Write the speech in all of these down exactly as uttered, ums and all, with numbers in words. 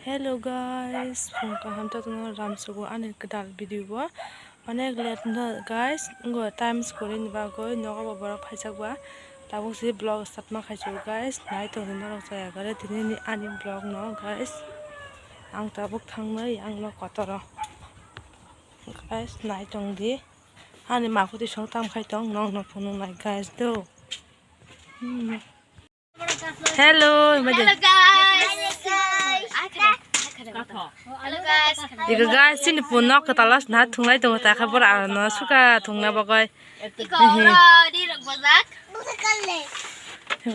Hello guys, phung kaham to tono ramsugo ani kwtal video bo. Onek late no guys, ngo time skoreni bagwi nogo bo borok phaijak ba. Tabuk si vlog start ma khai guys, nai tongni norok jaya gare tini ani vlog no guys. Ang tabuk thangnai ang no kotoro. Guys, nai tong di. Ani makuti song tam khai tong, nong no phunuk nai guys do. Hmm. Hello, imadi. Hello guys. Hello guys. Iko guys, chini pun nok kwtalas na thunglai tongo ta kha bor ano suka thungna bagwi. Iko oro di rok bojak.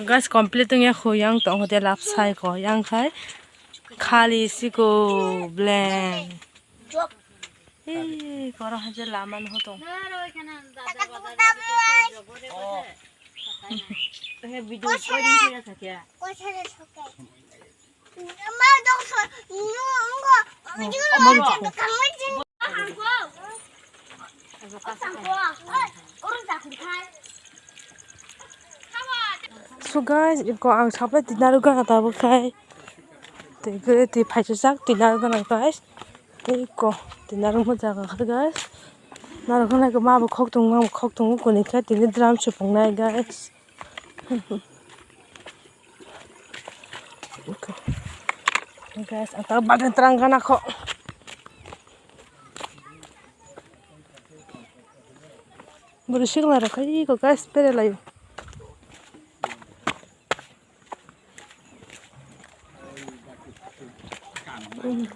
Guys, complete wngya khu yang tong hote lap sai ko yang khai khali siko blank. Ee, koro haje lama no tong. So guys, iko ang sabai tinaro gana tabuk khai. Tei gre tei phaisajak tinaro gana guys. Tei iko tinaro mo jaga kha guys. Naro gana ko ma bo khok tongo, ma bo khok tongo koni khe tini drum chupung nai guys. Guys, ang ta bagan terang gana kho. Buru sikla rok khai ko guys pere layo.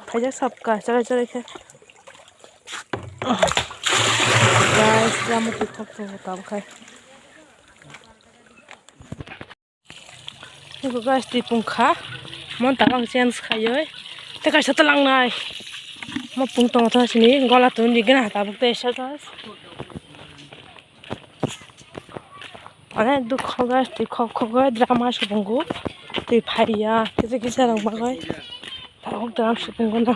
Phaijak sapka chara chara khe. Guys, lama twi khok tongo tabuk khai. Niko guys, twi pungkha. Mon tabang change khaioi. Te kaisa talangnai. Mo pung tongo to sini gola tun di gana tabuk te sa guys. Onek dukho guys, twi khok khogwi drama subungo. Twi phaiya kisa kisa rok bagwi. Tabuk drum subungo na.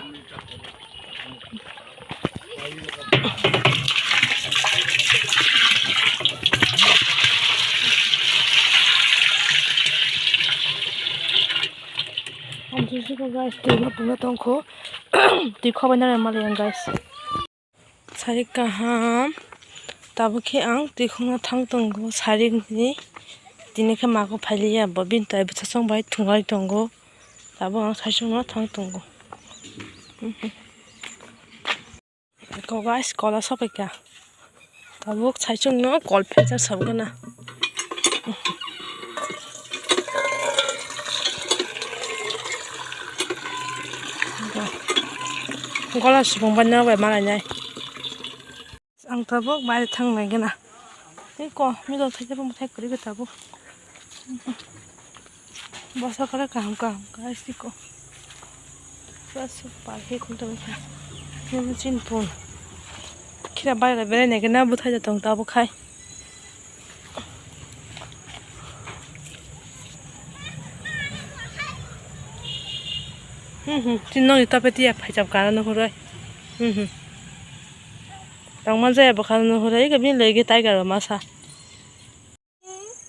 Amtwi siko guys, twi no pungwi tongkho. Twi khobai nang maliya guys. Sari kaham. Tabuk khe ang twi khokna thang tongo sari hwnwi. Tini khe mago phailiya bo bini tai bwsasong bai thwngwi tongo. Tabuk ang saichungno thang tongo. Eko guys, kola sopaikha. Tabuk saichungno kol phaijak sabgana. Gola subung bai nw bai malainai. Ang tabuk bai thang nai gana. Tei ko middle thai tabuk thai kwrwi khe tabuk. Bosa kare kaham kaham guys tei ko. Pura super khe khulta bai kha. Nini chin phun. Khira bai la berai nai gana buthai da tong tabuk khai. Hmm hmm. Chin nong ni tape tiya phai chap kana no hurai. Hmm hmm. Tangma jaya bwkha no hurai eka bini lege tiger masa.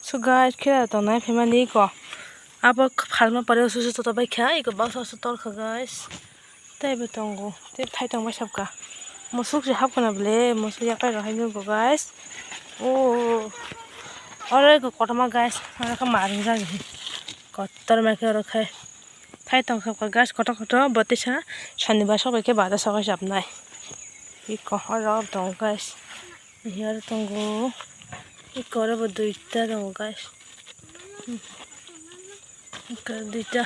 So guys, khera tongnai phaimani ko. Abo phalma pare usu usu tota bai kha, eko baksa usu tor kha guys. Tei bo tongo, tei thai tong bai sabka. Musuk se hapkha na bole, musuk yapai rok hai nukgo guys. O, oro eko kotorma guys, oro khe marung jani. Kotor mai khe oro khai. Thai tong kha guys, kotor kotor, bo tisa sonibar sobai khe bazar sobai chapnai. Eko oro tongo guys. Hiya tongo. Eko oro bo duita tongo guys. Eko duita.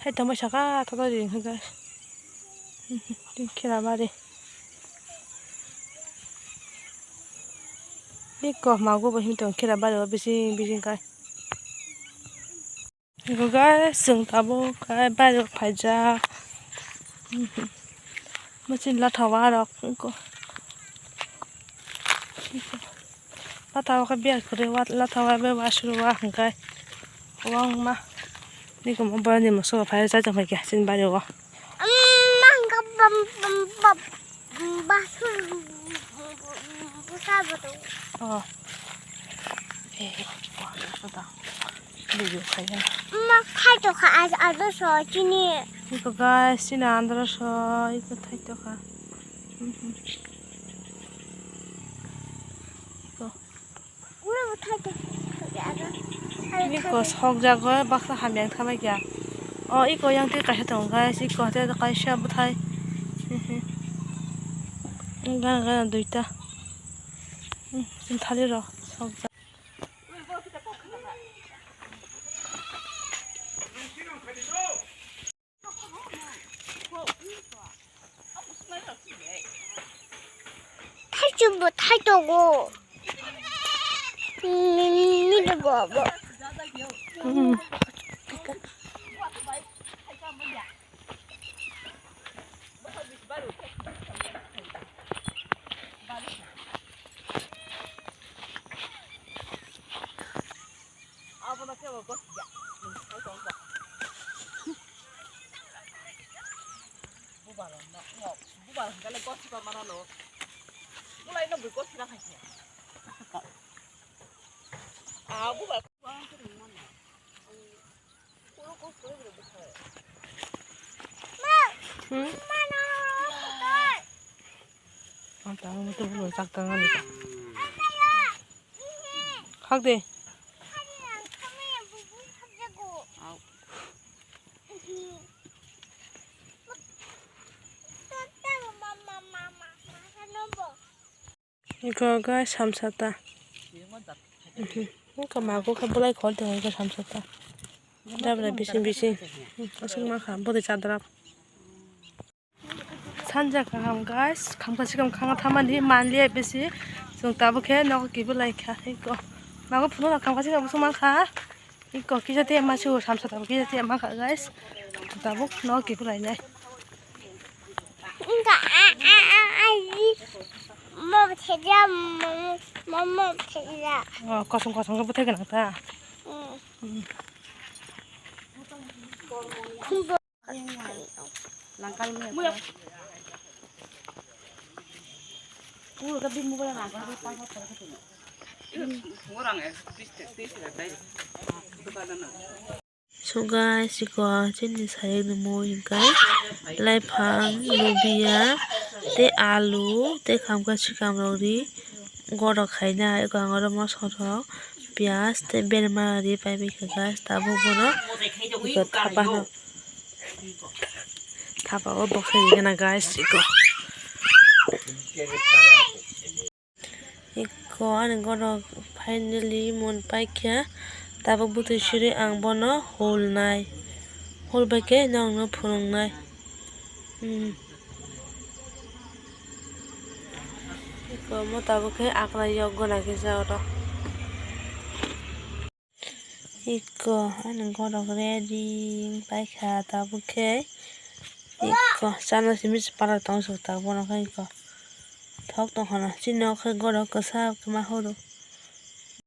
Thai tong bai saka thoda ri guys. Khera bari. Eko mago bo him tong khera bari o bising bising kai. Eko guys, chwng tabuk khe bairok phaijak. Machine latha warok eko. Latha o khe biya kwrwi latha o bai wasuru wa hwnkhe kwbangma. Nini kwmwi boroni moso phai chajak phaikha chini bario. Basur busa bwtwi. Oh. Eh, wah, sudah. Video kaya. Ma khai to kha ajo so chini. Iko guys, chini andro so iko thaitokha. Iko. Iko sokjago baksa hamya wngkha kha. O iko yang twi kaisa tongo guys, iko hathai kaisa bwthai. Gana gana duita. Chini thali rok sokjak. Thaichuk bo thai tongo. Nini bo bo. Hmm? Ang tang mo to bulo sak tang ani ka. Khak de. Iko guys, samsata. Mhm. Iko mago khe bulai khol tong iko samsata. Dabra bising bising. Aswk ma kha bwdwi chadrap. Sanja kaham guys, khamkha sikam khanga thamani manliya bisi. Chwng tabuk khe nogo kibu lai kha iko. Mago phunukha khamkha sikam bwswk man kha. Iko kisa tiya ma sigo samsata bo kisa tiya ma kha guys. Tabuk nogo kibu lai nai. Wngkha a a a a i. Mo thejak mo mo mo thejak. Oh, kosong kosong khe bwthai gwnang ta. Mm. Mm. So guys, iko chini sayang ni mui hwnkhe laiphang, lubia, tei alu, tei khamkha sikam rok ri gorok khaina, eko ang oro moso rok, piyaj tei berma ri paibai kha guys, tabuk bono eko thapa no, thapa o boksa ri gana guys, eko. Eko ani gorok finally mon paikha, tabuk bwtwi siri ang bono hulnai, hulbaikhe nokno phunuknai. Hmm. Eko omo tabuk khe akla yok gwnang khe ja oro. Eko ani gorok ready wng paikha tabuk khe. Eko chana simi se para tong sok tabuk bono khe eko thok tong khana chini nok khe gorok kwchak ma horo.